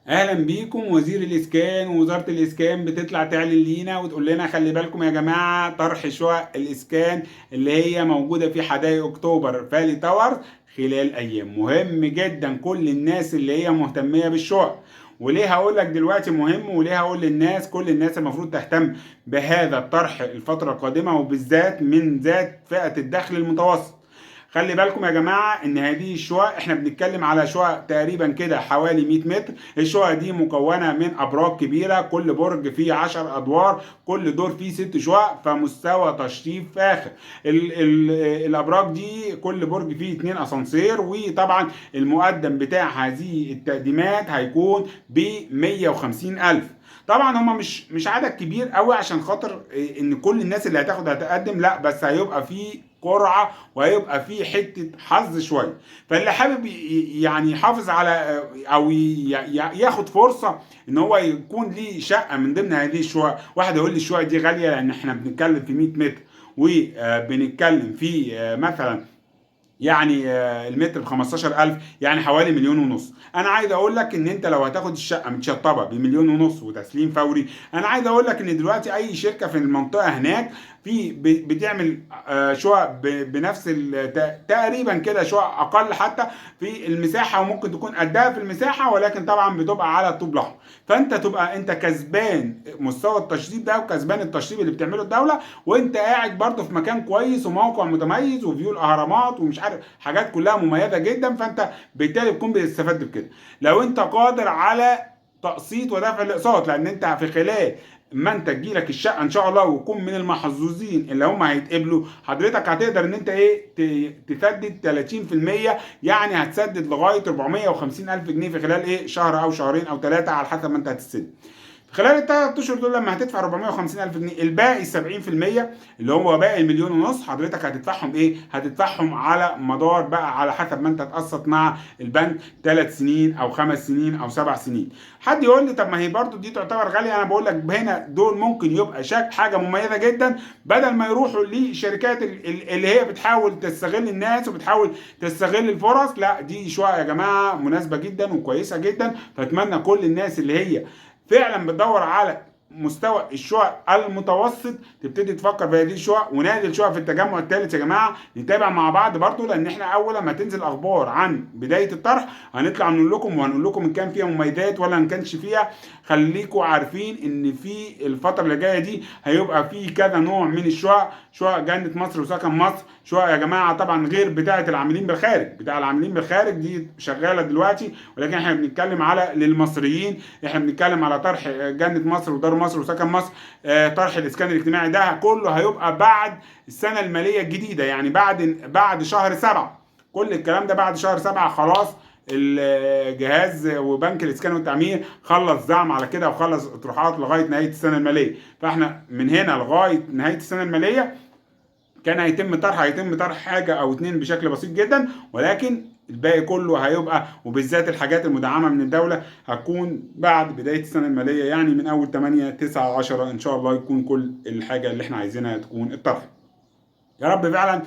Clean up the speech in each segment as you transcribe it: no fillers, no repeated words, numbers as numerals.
اهلا بيكم. وزير الاسكان ووزارة الاسكان بتطلع تعلن لينا وتقول لنا خلي بالكم يا جماعة، طرح شقق الاسكان اللي هي موجودة في حدائق اكتوبر فالي تاورز خلال ايام. مهم جدا كل الناس اللي هي مهتميه بالشقق. وليه هقول لك دلوقتي مهم، وليه هقول للناس كل الناس المفروض تهتم بهذا الطرح الفترة القادمة، وبالذات من ذات فئة الدخل المتوسط. خلي بالكم يا جماعة ان هذه الشقق احنا بنتكلم على شقق تقريبا كده حوالي 100 متر. الشقق دي مكونة من ابراج كبيرة، كل برج فيه 10 ادوار، كل دور فيه 6 شقق، فمستوى تشطيب فاخر. ال ال الابراج دي كل برج فيه 2 اسانسير، وطبعا المقدم بتاع هذه التقديمات هيكون ب 150 الف. طبعا هما مش عدد كبير قوي عشان خاطر ان كل الناس اللي هتاخد هتقدم، لا، بس هيبقى فيه قرعه وهيبقى فيه حتة حظ شوية. فاللي حابب يعني يحافظ على او ياخد فرصة ان هو يكون ليه شقه من ضمن هذه الشقق. واحد يقول لي الشقق دي غالية لان احنا بنتكلم في 100 متر وبنتكلم في مثلا يعني المتر ب 15000، يعني حوالي 1.5 مليون. انا عايز اقول لك ان انت لو هتاخد الشقة متشطبه ب1.5 مليون وتسليم فوري، انا عايز اقول لك ان دلوقتي اي شركة في المنطقة هناك في بتعمل شقق بنفس تقريبا كده، شقق اقل حتى في المساحة وممكن تكون قدها في المساحة، ولكن طبعا بتبقى على الطوب الاحمر. فانت تبقى انت كسبان مستوى التشطيب ده وكسبان التشطيب اللي بتعمله الدولة، وانت قاعد برضه في مكان كويس وموقع متميز و view الاهرامات ومش عارف حاجات كلها مميزة جدا. فانت بالتالي بتكون بتستفاد بكده لو انت قادر على تقسيط ودفع الاقساط، لان انت في خلال ما انت تجيلك الشقة ان شاء الله وتكون من المحظوظين اللي هم هيتقبلوا، حضرتك هتقدر ان انت ايه تسدد 30%، يعني هتسدد لغاية 450 الف جنيه في خلال ايه شهر او شهرين او 3 على حسب ما انت هتسد. خلال الثلاث اشهر دول لما هتدفع 450 الف جنيه، الباقي 70% اللي هو باقي 1.5 مليون حضرتك هتدفعهم ايه؟ هتدفعهم على مدار بقى على حسب ما انت تقسط مع البنك 3 سنين او 5 سنين او 7 سنين. حد يقول لي طب ما هي برضو دي تعتبر غالية، انا بقول لك هنا دول ممكن يبقى شكل حاجة مميزة جدا، بدل ما يروحوا لشركات اللي هي بتحاول تستغل الناس وبتحاول تستغل الفرص، لا دي شقق يا جماعة مناسبة جدا وكويسة جدا. فاتمنى كل الناس اللي هي فعلا بتدور على مستوى الشقق المتوسط تبتدي تفكر في هذه الشقق. ونادي الشقق في التجمع الثالث يا جماعة نتابع مع بعض برضو، لان احنا اول ما تنزل اخبار عن بداية الطرح هنطلع نقول لكم، وهنقول لكم ان كان فيها مميزات ولا ان كانش فيها. خليكم عارفين ان في الفترة اللي جاية دي هيبقى في كذا نوع من الشقق، شقق جنة مصر وسكن مصر، شقق يا جماعة طبعا غير بتاعه العاملين بالخارج، بتاع العاملين بالخارج دي شغالة دلوقتي، ولكن احنا بنتكلم على للمصريين، احنا بنتكلم على طرح جنة مصر ودار مصر وسكن مصر. طرح الاسكان الاجتماعي ده كله هيبقى بعد السنة المالية الجديدة، يعني بعد شهر 7، كل الكلام ده بعد شهر 7 خلاص الجهاز وبنك الاسكان والتعمير خلص دعم على كده وخلص اطروحات لغاية نهاية السنة المالية. فاحنا من هنا لغاية نهاية السنة المالية كان هيتم طرح حاجة او اتنين بشكل بسيط جدا، ولكن الباقي كله هيبقى، وبالذات الحاجات المدعمه من الدولة هتكون بعد بداية السنة المالية، يعني من اول 8 9 10 ان شاء الله يكون كل الحاجة اللي احنا عايزينها تكون الطرح. يا رب فعلا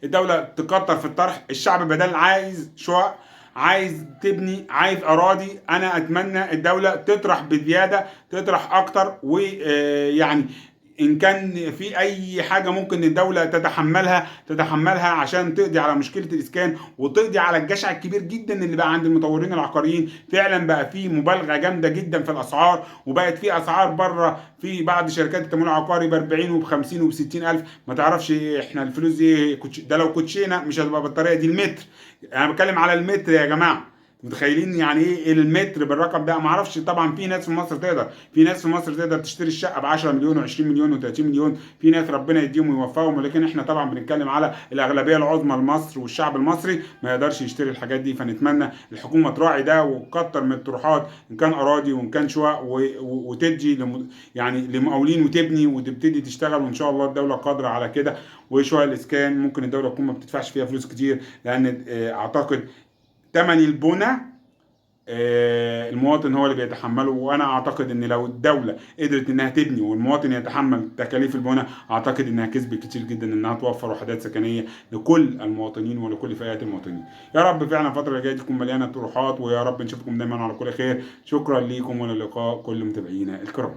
الدولة تكتر في الطرح، الشعب بدل عايز شقق، عايز تبني، عايز اراضي. انا اتمنى الدولة تطرح بزيادة، تطرح اكتر، ويعني ان كان في اي حاجة ممكن الدولة تتحملها عشان تقضي على مشكلة الاسكان وتقضي على الجشع الكبير جدا اللي بقى عند المطورين العقاريين. فعلا بقى في مبالغه جامدة جدا في الاسعار، وبقت في اسعار بره في بعض شركات التمويل العقاري ب 40 وب 50 وب 60 الف، ما تعرفش احنا الفلوس دي ده لو كوتشينه مش هتبقى بالطريقة دي. المتر، انا بتكلم على المتر يا جماعة، متخيلين يعني ايه المتر بالرقم ده؟ ما اعرفش. طبعا في ناس في مصر تقدر، في ناس في مصر تقدر تشتري الشقة ب 10 مليون و20 مليون و30 مليون، في ناس ربنا يديهم ويوفقهم، ولكن احنا طبعا بنتكلم على الاغلبية العظمى لمصر والشعب المصري ما يقدرش يشتري الحاجات دي. فنتمنى الحكومة تراعي ده وتكتر من الطروحات ان كان اراضي وان كان شقق، وتدي يعني لمقاولين وتبني وتبتدي تشتغل، وان شاء الله الدولة قادرة على كده. وشقق الاسكان ممكن الدولة تكون ما بتدفعش فيها فلوس كتير، لان اعتقد تمن البنى المواطن هو اللي بيتحمله. وانا اعتقد ان لو الدولة قدرت انها تبني والمواطن يتحمل تكاليف البناء، اعتقد انها كسبت كتير جدا انها توفر وحدات سكنية لكل المواطنين ولكل فئات المواطنين. يا رب فعلا الفترة اللي جاية تكون مليانة طروحات، ويا رب نشوفكم دايما على كل خير. شكرا ليكم، وللقاء كل متابعينا الكرام.